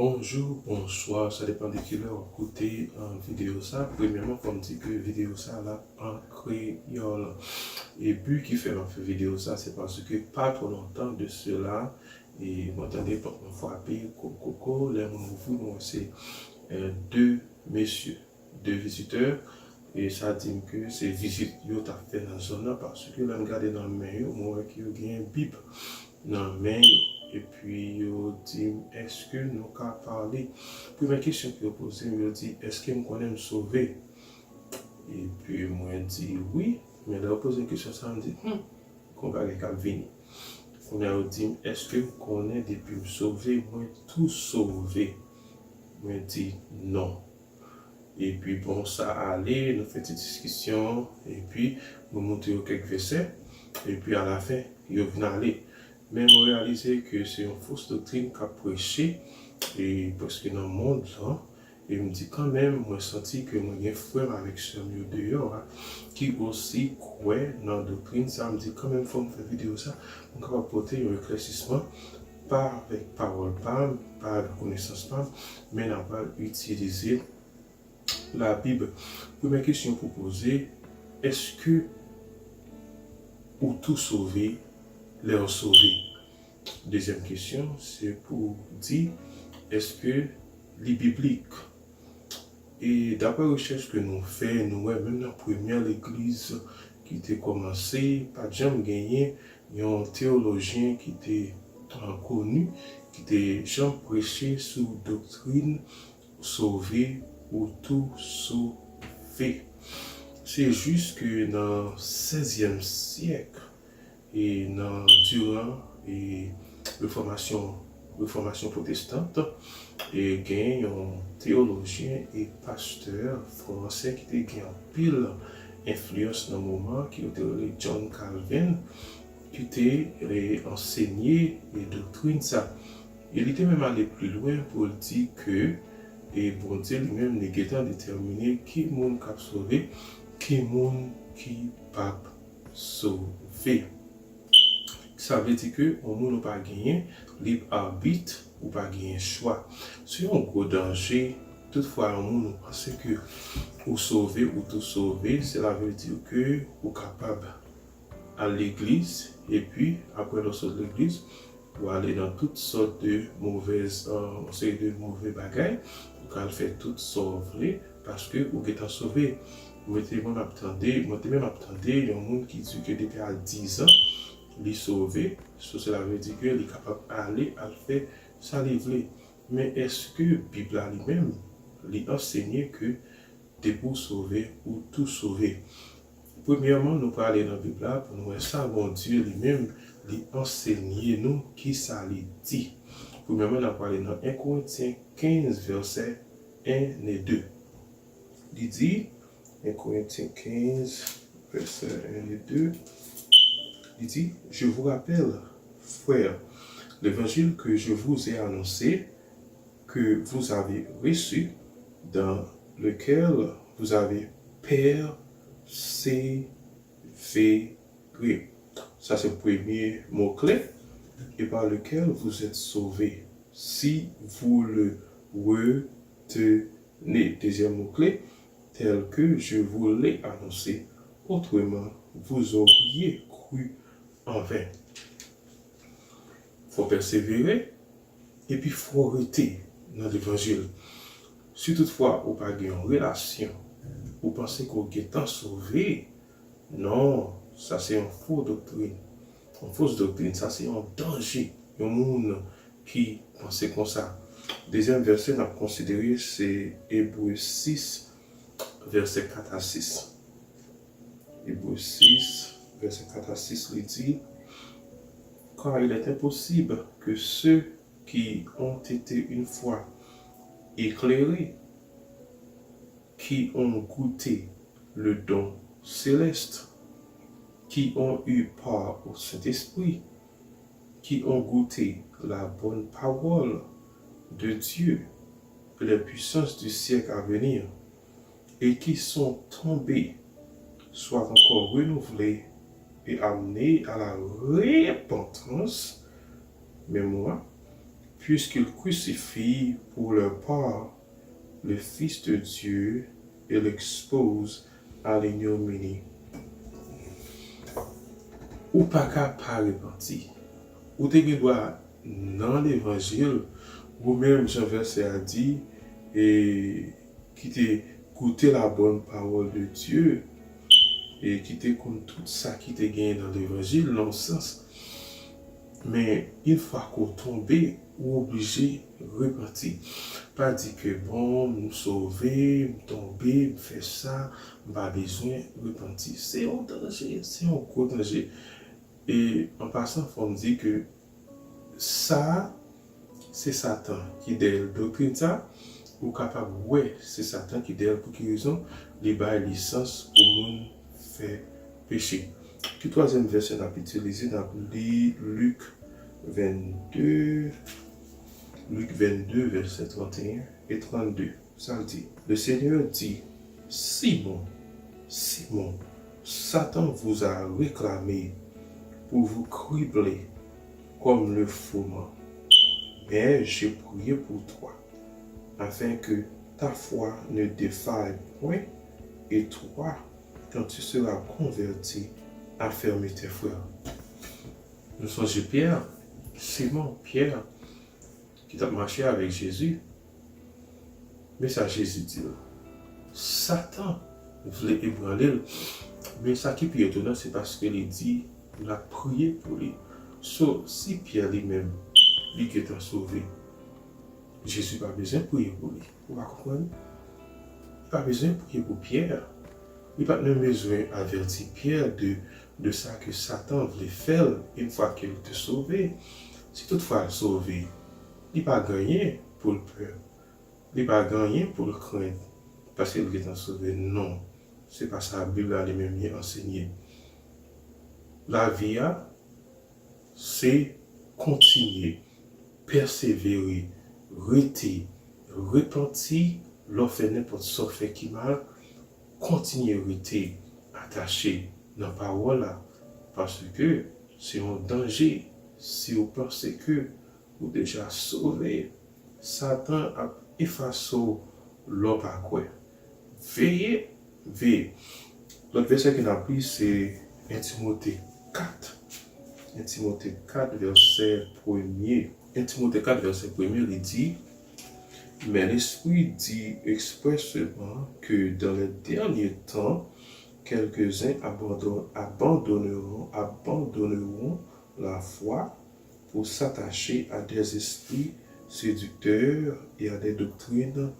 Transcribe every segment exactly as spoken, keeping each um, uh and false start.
Bonjou, bonswa, sa depann de kilè w ap koute, uh, videyo sa. Premyèman, fò m di ke videyo sa la an kreyòl. E bi ki fè m ap fè videyo sa, se paske pa twò lontan de sela, e mwen tande pòt mwen frape, ko, ko, ko, lè mwen ouvri, mwen wè se, uh, de mesye, de vizitè, e sa di m ke se vizit yo t ap fè nan zòn nan, paske lè m gade nan men yo, mwen wè ke yo gen Bib nan men yo, epi yo di m, "Èske nou ka pale?" Premyè kesyon ke yo poze m, yo di, "Èske m konnen m sove?" Epi mwen di, "Wi." Men lè yo poze m kesyon sa, m di, "Hmm, gon bagay k ap vini." Kounye a yo di m, "Èske m konnen depi m sove, mwen tou sove?" Mwen di, "Non." Epi bon, sa ale, nou fè ti diskisyon, epi mwen montre yo kèk vèsè, epi alafen, yo vin ale. Men mwen reyalize ke se yon fos doktrin k ap preche, e prèske nan mond lan, e m di kanmenm, mwen santi ke mwen gen frè m avèk sè m yo deyò a, ki osi kwè nan doktrin sa, m di kanmenm fò m fè videyo sa, pou m kapab pote yon eklèsisman, pa avèk pawòl pa m, pa avèk konesans pa m, men n ap itilize Labib. Premyè kesyon pou poze, èske ou tou sove lè w sove? Dezyèm kesyon, se pou di, èske li biblik? E daprè rechèch ke nou fè, nou wè menm nan premyè legliz ki te kòmanse, pa t janm genyen yon teyolojyen ki te, uh, koni, ki te janm preche sou doktrin sove ou tou sove. Se jis ke nan sèzyèm syèk, e nan diran, e refòmasyon, refòmasyon pwotestant, e gen yon teyolojyen e pastè fransè ki te gen anpil enfliyans nan moman ki yo te rele John Calvin, ki te, e, ansenye, e, doktrin sa. E li te menm ale pli lwen pou l di ke, e, Bondye li menm li gentan detèmine ki moun k ap sove, ki moun ki p ap sove. Sa vle di ke yon moun ou pa genyen lib abit, ou pa genyen chwa. Se yon gwo danje. Toutfwa, yon moun ou panse ke ou sove, ou tou sove, sela vle di ke ou kapab al legliz, epi apre lè w sot legliz, ou ale nan tout sòt de movèz, euh, yon seri de move bagay, ou ka al fè tout sa w vle, paske ou gentan sove. Mwen te menm ap tande, mwen te menm ap tande yon moun ki di ke depi a dizan, li sove, so sela vle di ke li kapab ale al fè sa li vle. Men èske Bib la li menm, li ansenye ke depi w sove, ou tou sove? Premyèman, nou prale nan Bib la pou nou wè sa Bondye li menm, li ansenye nou, ki sa li di. Premyèman, n a prale nan en Korentyen kenz, vèsè en e de. Li di, en Korentyen kenz, vèsè en e de, li di, Je vous rappelle, frères, l'évangile que je vous ai annoncé, que vous avez reçu, dans lequel vous avez persévéré. Sa se premye mo kle, et par lequel vous êtes sauvés, si vous le retenez. Dezyèm mo kle, tel que je vous l'ai annoncé, autrement vous auriez cru en vain. Fò pèsevere, epi fò rete nan levanjil. Si toutfwa ou pa gen yon relasyon, ou panse ke w gentan sove, non, sa se yon fo doktrin. Yon fos doktrin, sa se yon danje. Yon moun ki panse konsa. Dezyèm vèsè n ap konsidere se Ebre sis, vèsè kat a sis. Ebre sis, vèsè kat a sis, li di, Car il est impossible que ceux qui ont été une fois éclairés, qui ont goûté le don céleste, qui ont eu part au Saint-Esprit, qui ont goûté la bonne parole de Dieu et les puissances du siècle à venir, et qui sont tombés soient encore renouvelés et amenés à la repentance, mais moi, puisqu'ils crucifient pour leur part le Fils de Dieu et l'exposent à l'ignominie. Ou pa ka pa repanti. Ou te gen dwa nan levanjil, ou menm, jan vèsè a di, e ki te goute la bonne parole de Dieu, e ki te konn tout sa ki te genyen nan levanjil, nan yon sans. Men, yon fwa ke w tonbe, ou oblije repanti. Pa di ke, bon, m sove, m tonbe, m fè sa, m pa bezwen repanti. Se yon danje, se yon gwo danje. E an pasan, fò m di ke sa a, se Satan ki dèyè doktrin sa a. Ou kapab wè se Satan ki dèyè l. Pou ki rezon? Li bay lisans pou moun fè peche. Ki twazyèm vèsè n ap itilize? N ap li Lik vennde, Lik vennde, vèsè trannteyen e trannde. Sa l di, Le Seigneur dit, Simon, Simon, Satan vous a réclamé pour vous cribler comme le froment. Mais j'ai prié pour toi, afin que ta foi ne défaille point, et toi, quand tu seras converti, affermis tes frères. Nou sonje Pyè, Simon Pyè, ki t ap mache avèk Jezi. Men sa Jezi di l. Satan vle ebranle l. Men sa ki pi etonan, se paske li di l ap priye pou li. So, si Pyè li menm, li gentan sove, Jezi pa bezwen priye pou li. Ou pa konprann? Li pa bezwen priye pou Pyè. Li pa t menm bezwen avèti Pyè de, de sa ke Satan vle fè l yon fwa ke l te sove. Si toutfwa l sove, li pa gen anyen pou l pè. Li pa gen anyen pou l krent paske l gentan sove. Non, se pa sa Bib la li menm li ansenye. Lavi a, se kontinye, pèsevere, rete, repanti lè w fè nenpòt sa w fè ki mal, kontinye rete atache nan pawòl la, paske se yon danje si w panse ke ou deja sove. Satan ap efase w lè w pa kwè. Veye, veye. Lòt vèsè ke n ap li, se en Timote kat. En Timote kat, vèsè premye. En Timote kat, vèsè premye, li di, Mais l'Esprit dit expressément que dans les derniers temps, quelques-uns abandon-, abandonneront, abandonneront la foi pour s'attacher à des esprits séducteurs et à des doctrines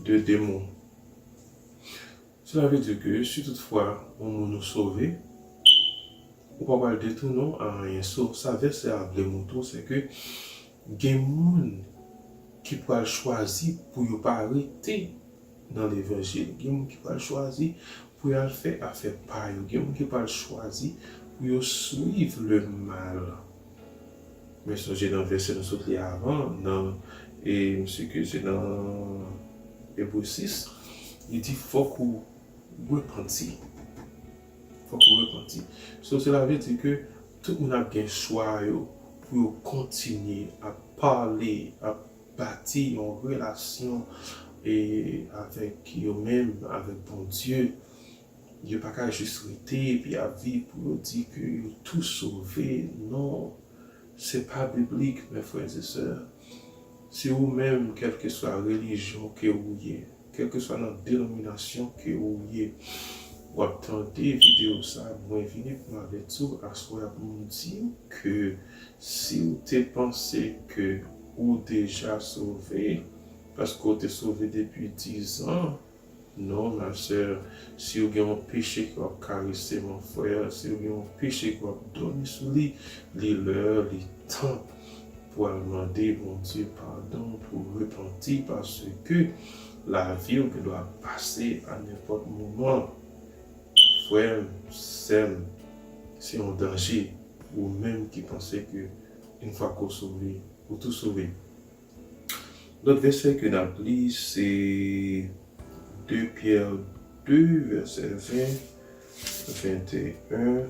de démons. Cela veut dire que si toutfwa yon moun ou sove, ou pa pral detounen w a anyen. So, sa vèsè a vle montre w, se ke gen moun ki pral chwazi pou yo pa rete nan levanjil. Gen moun ki pral chwazi pou y al fè afè pa yo. Gen moun ki pral chwazi pou yo suiv le mal. Men sonje nan vèsè nou sot li avan, nan, e, m si ke se nan Ebre sis, li di fòk ou repanti. Fòk ou repanti. So, cela veut dire que tout moun ap gen chwa yo pou yo kontinye ap pale, ap bati yon relasyon e avèk yo menm, avèk Bondye. Yo pa ka jis rete epi ap viv pou yo di ke yo tou sove. Non, se pa biblik, mes frères et sœurs. Si ou menm, kèlkeswa relijyon ke ou ye, kèlkeswa nan denominasyon ke ou ye, w ap tande videyo sa, mwen vini pou m avèti w aswè a pou m di w ke si w te panse ke ou deja sove, paske w te sove depi dizan, non, ma sè, si w gen yon peche ke w ap karese, mon frè, si w gen yon peche ke w ap dòmi sou li, li lè, li tan pou w al mande Bondye padon, pou w repanti, paske lavi w gendwa pase a nenpòt moman. Frè m, sè m, se yon danje pou ou menm ki panse ke yon fwa ke w sove, ou tou sove. Lòt vèsè ke n ap li, se de Pyè de, vèsè ven, venteyen.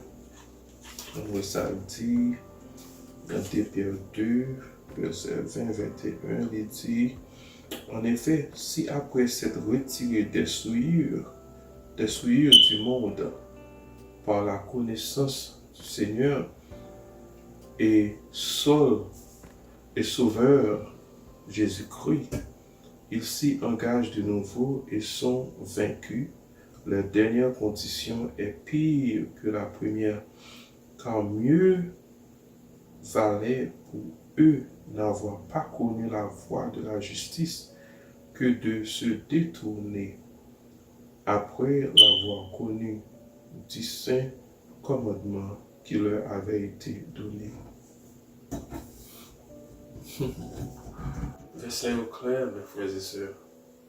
Ann wè sa l di nan de Pyè de, vèsè ven, venteyen, li di, En effet, si après s'être retiré des souillures, des souillures du monde, par la connaissance du Seigneur et Saul et Sauveur Jésus-Christ, il s'y engage de nouveau et sont vaincus, leur dernière condition est pire que la première, car mieux valait pour eux n'avoir pas connu la voie de la justice que de se détourner après l'avoir connu du saint commandement qui leur avait été donné. Vèsè yo klè, mes frères et sœurs.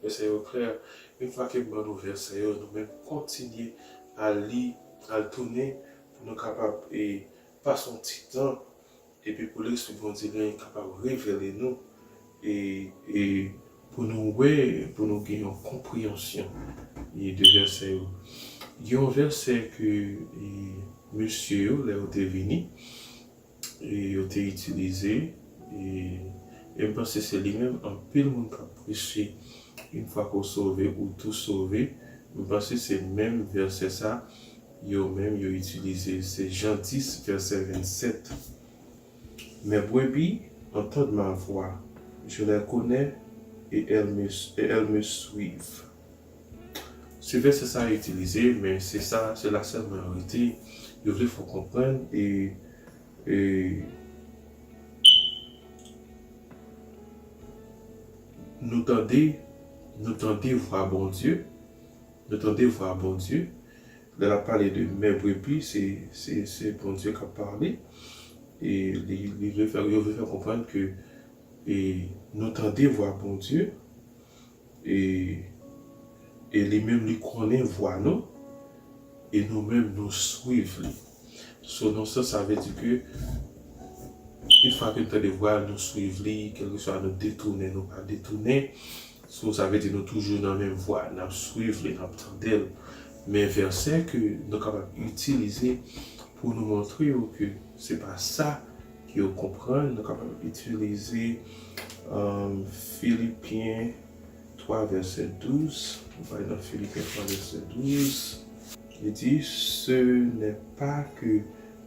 Vèsè yo klè. Yon fwa ke m ban nou vèsè yo, nou menm kontinye al li, al tounen pou nou kapab e, pase yon ti tan epi pou Lespri Bondye li menm kapab revele nou e, e pou nou wè, pou nou gen yon konpreyansyon e, de vèsè yo. Gen yon vèsè ke e, mesye yo, lè yo te vini, e yo te itilize, e, e m panse se li menm anpil moun k ap preche, une fois qu'on sauvé ou tout sauvé, m panse se menm vèsè sa yo menm yo itilize, se Jan dis, vèsè vennsèt. Mes brebis entendent ma voix, je les connais et elles me, et elles me suivent. Se vèsè sa yo itilize, men se sa, se la sèlman yo rete. Yo vle fè w konprann e, e nou tande, nou tande vwa Bondye, nou tande vwa Bondye. Lè l ap pale de mes brebis, se, se, se Bondye k ap pale. E li, li vle fè, yo vle fè konprann ke e nou tande vwa Bondye, e, e li menm li konnen vwa nou, e nou menm nou swiv li. So, nan sans, sa vle di ke, yon fwa ke nou tande vwa l, nou swiv li, kèlkeswa nou detounen, nou pa detounen. So, sa vle di nou toujou nan menm vwa, n ap swiv li, n ap tande l. Men vèsè ke nou kapab itilize pou nou montre yo ke se pa sa ke yo konprann, nou kapab itilize, um, Filipyen twa vèsè douz. Nou pral nan Filipyen twa vèsè douz. Li di, Ce n'est pas que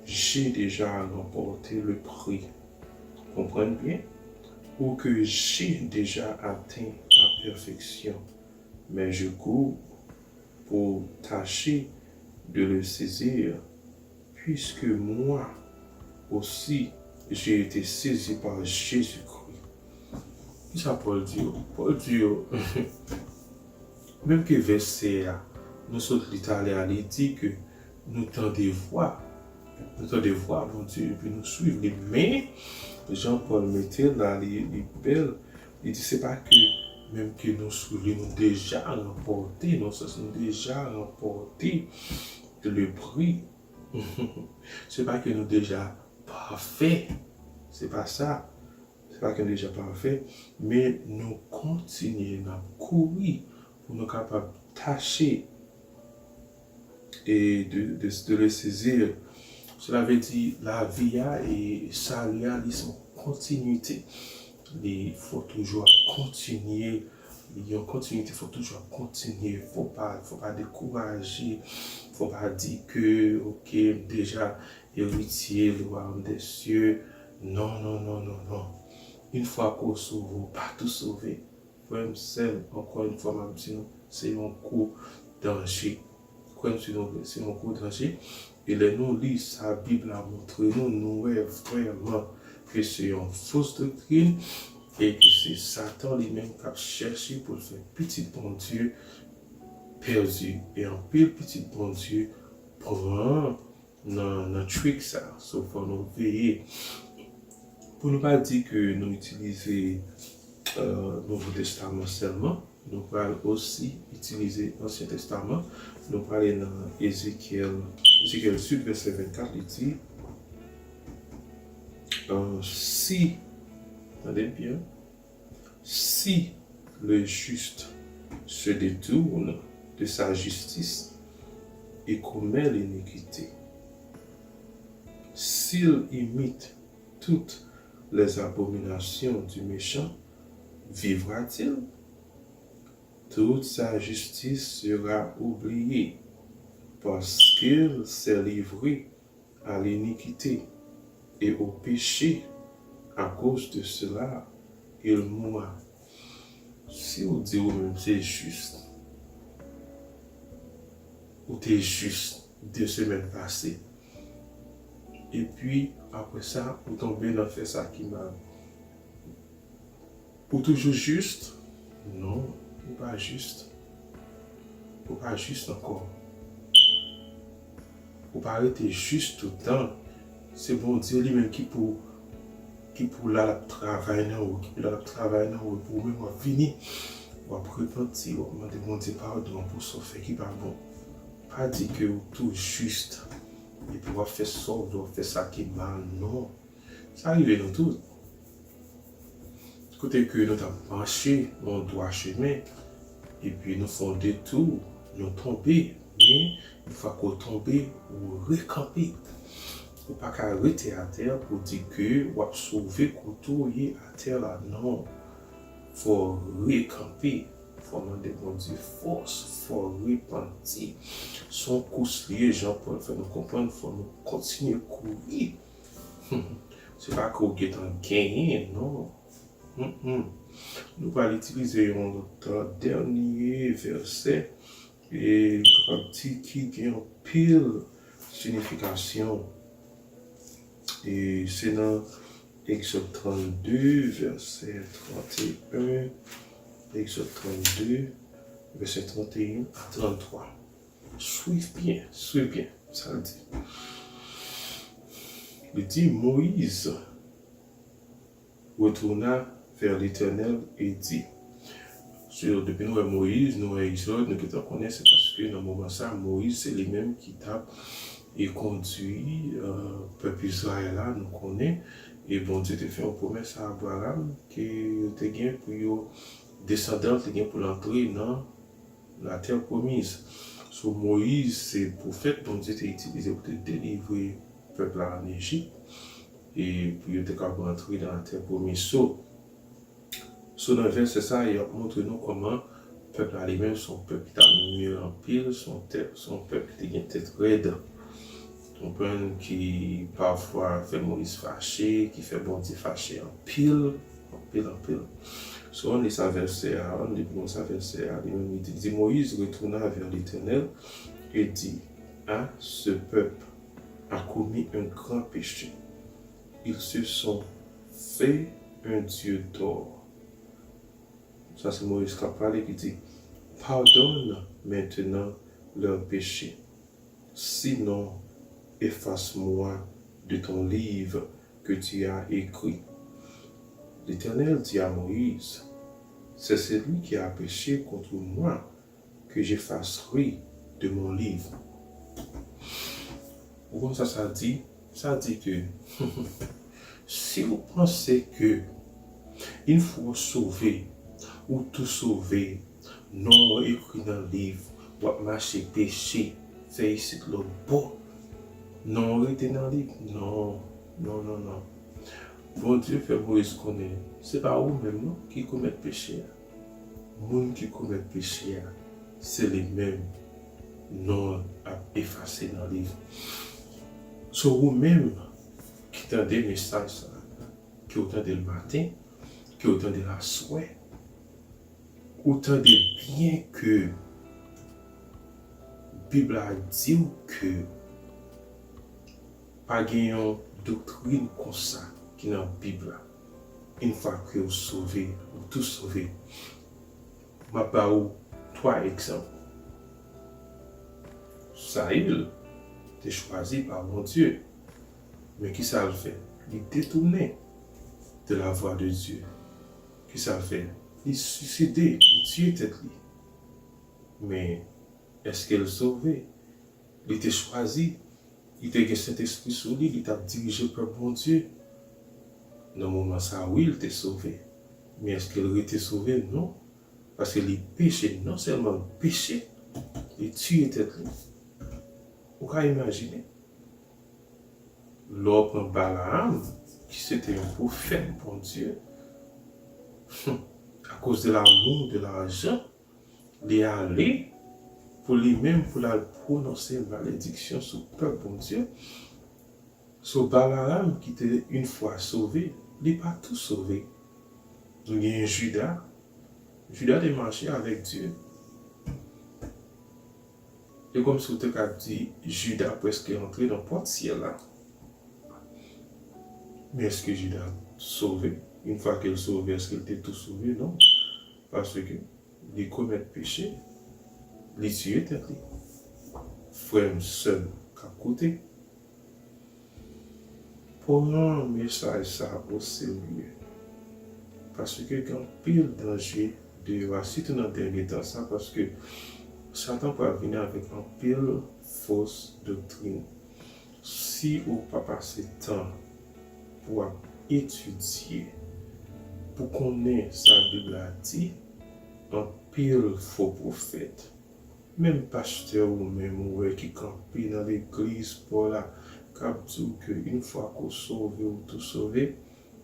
j'ai déjà remporté le prix. Konprann byen. Ou que j'ai déjà atteint la perfection. Mais je cours pour tâcher de le saisir, puisque moi aussi j'ai été saisi par Jésus-Christ. Kisa Pòl di yo? Pòl di yo, menm ke vèsè a, nou sot li talè a, li di ke nou tande vwa, nou tande vwa Bondye, epi nou swiv li. Men, jan Pòl mete l la, li, li bèl, li di se pa ke menm ke nou swiv li, nou deja ranpòte, nan sans nou deja ranpòte le prix. Se pa ke nou deja pafè, se pa sa. Se pa ke nou deja pafè, men nou kontinye, n ap kouri pou nou kapab tache e de, de, de le saisir. Sela vle di lavi a e sali a, li se yon kontinite. Li fò toujou ap kontinye, li yon kontinite, fò toujou ap kontinye, fò pa, fò pa dekouraje, fò pa di ke, ok, m deja eritye le wayòm dè sye. Non, non, non, non, non. Yon fwa ke w sove, w pa tou sove. Frè m, sè m, ankò yon fwa m ap di nou, se yon gwo danje. Kwè m, se yon, se yon gwo danje. E lè nou li sa Bib la montre nou, nou wè vrèman ke se yon fos doktrin e ke se Satan li menm k ap chèche pou l fè pitit Bondye pèdi. E anpil pitit Bondye pran nan, nan trik sa. So, fò nou veye. Pou nou pa di ke nou itilize, euh, Nouvo Testaman sèlman, nou pral osi itilize Ansyen Testaman. Nou prale nan Ezekyèl, Ezekyèl uit, vèsè vennkat, li di, euh, si, tande byen, Si le juste se détourne de sa justice et commet l'iniquité, s'il imite toute les abominations du méchant vivra-t-il? Toute sa justice sera oubliée, parce qu'il s'est livré à l'iniquité et au péché. À cause de cela, il mourra. Si w di ou menm se jis, ou te jis de semèn pase, epi apre sa, ou tonbe nan fè sa ki mal. Ou toujou jis? Non, ou pa jis. Ou pa jis ankò. Ou pa rete jis toutan. Se Bondye li menm ki pou ki pou la l ap travay nan ou, ki pou la l ap travay nan ou, epi ou menm w ap vini, w ap repanti, w ap mande Bondye padon pou sa w fè ki pa bon. Pa di ke ou tou jis, epi w ap fè sa w vle, w ap fè sa ki mal, non. Sa rive nou tout. Kote ke nou t ap mache nan yon dwa chemen, epi nou fè yon detou, nou tonbe, men yon fwa ke w tonbe, ou rekanpe. Ou pa ka rete atè pou di ke w ap sove kote w ye atè la, non. Fò w rekanpe, fò w mande Bondye fòs, fò w repanti. Se yon kous li ye, jan Pòl fè nou konprann, fò nou kontinye kouri. Se pa ke w gentan genyen, non. Mm-mm. Nou pral itilize yon lòt, dènye vèsè, e nou kapab di ki gen anpil siyifikasyon. E se nan Egzòd trannde, vèsè tranteyen, Egzòd trannde, vèsè tranteyen a tranntwa. Swiv byen, swiv byen sa l di. Li di, Moyiz retourna vers l'Éternel et dit. So, depi nou wè Moyiz, nou wè Egzòd, nou gentan konnen se paske nan moman sa, Moyiz se li menm ki t ap e kondui, euh, pèp Izrayèl la, nou konnen, e Bondye te fè yon pwomès a Abraram ke yo te gen pou yo, desandan te gen pou l antre nan latè pwomiz. So, Moyiz se pwofèt Bondye te itilize pou te delivre pèp la ann Ejip, e pou yo te kapab rantre nan latè pwomiz. So, so nan vèsè sa, y ap montre nou kòman pèp la li menm se yon pèp ki t ap mye anpil, se yon tè-, se yon pèp ki te gen tèt rèd. Konprann ki pafwa fè Moyiz fache, ki fè Bondye fache anpil, anpil, anpil. So, ann li sa vèsè a, ann li pou nou sa vèsè a, li menm li di, di, Moïse retourna vers l'Éternel et dit, ah, ce peuple a commis un grand péché. Ils se sont fait un dieu d'or. Sa se Moïse k ap pale ki di, pardonne maintenant leurs péchés. Sinon, efface-moi de ton livre que tu as écrit. L'Éternel dit à Moïse, c'est celui qui a péché contre moi que j'effacerai de mon livre. Ou konn sa sa di? Sa di ke si ou panse ke yon fwa ou sove, ou tou sove, non w ekri nan liv, w ap mache peche, fè isit lòt bò, non w rete nan liv. Non, non, non, non. Bondye fè Moyiz konnen se pa ou menm non ki komèt peche a. Moun ki komèt peche a, se li menm non ap efase nan liv. So ou menm ki tande mesaj sa, ke w tande l maten, ke w tande l aswè, ou tande byen ke Bib la di w ke pa gen yon doktrin konsa ki nan Bib la. Yon fwa ke w sove, ou tou sove. M ap ba ou twa egzanp. Sayil te chwazi pa Bondye. Men kisa l fè? Li detounen de la vwa de Dye. Kisa l fè? Li siside, li tiye tèt li. Men èske l sove? Li te chwazi, li te gen Sentespri sou li, li t ap dirije pèp Bondye. Nan moman sa, wi, li te sove. Men èske l rete sove? Non. Paske li peche, non sèlman li peche, li tiye tèt li. Ou ka imajine? Lè w pran Balaam, ki se te yon pwofèt Bondye, akoz de l'amour de l'argent, li ale pou li menm pou l al pwononse malediksyon sou pèp Bondye. So, Balaam ki te yon fwa sove, li pa tou sove. Nou gen Jida. Jida te mache avèk Dye. E kòmsi w te ka di Jida prèske antre nan pòt syèl la. Men èske Jida sove? Yon fwa ke l sove, èske l te tou sove? Non. Paske li komèt peche, li tiye tèt li. Frè m, sè m k ap koute, pran mesaj sa oserye. Paske gen anpil danje deyò a, sitou nan dènye tan sa, paske Satan pral vini avèk anpil fos doktrin. Si ou pa pase tan pou w ap etidye, pou konnen sa Bib la di, anpil fo pwofèt, menm pastè ou menm ou wè ki kanpe nan legliz pa w la, k ap di w ke yon fwa ke w sove, ou tou sove,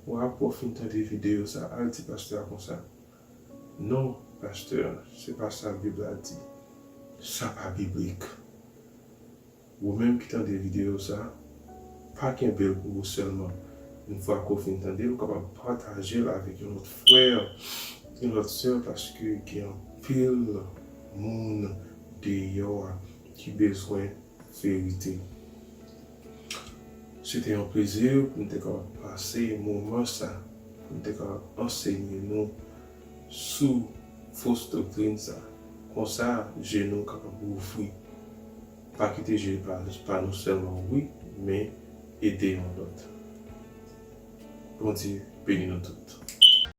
w apre w fin tande videyo sa, al di pastè a konsa, "Non, pastè, se pa sa Bib la di. Sa pa biblik." Ou menm ki tande videyo sa, pa kenbe l pou ou sèlman. Yon fwa ke w fin tande l, ou kapab pataje l avèk yon lòt frè, yon lòt sè, paske gen anpil moun deyò a ki bezwen verite. Se te yon plezi pou m te kapab pase moman sa, pou m te kapab ansenye nou sou fos doktrin sa. Konsa, je nou kapab ouvri. Pa kite je pa, pa nou sèlman ouvri, men ede yon lòt. Bondye beni nou tout.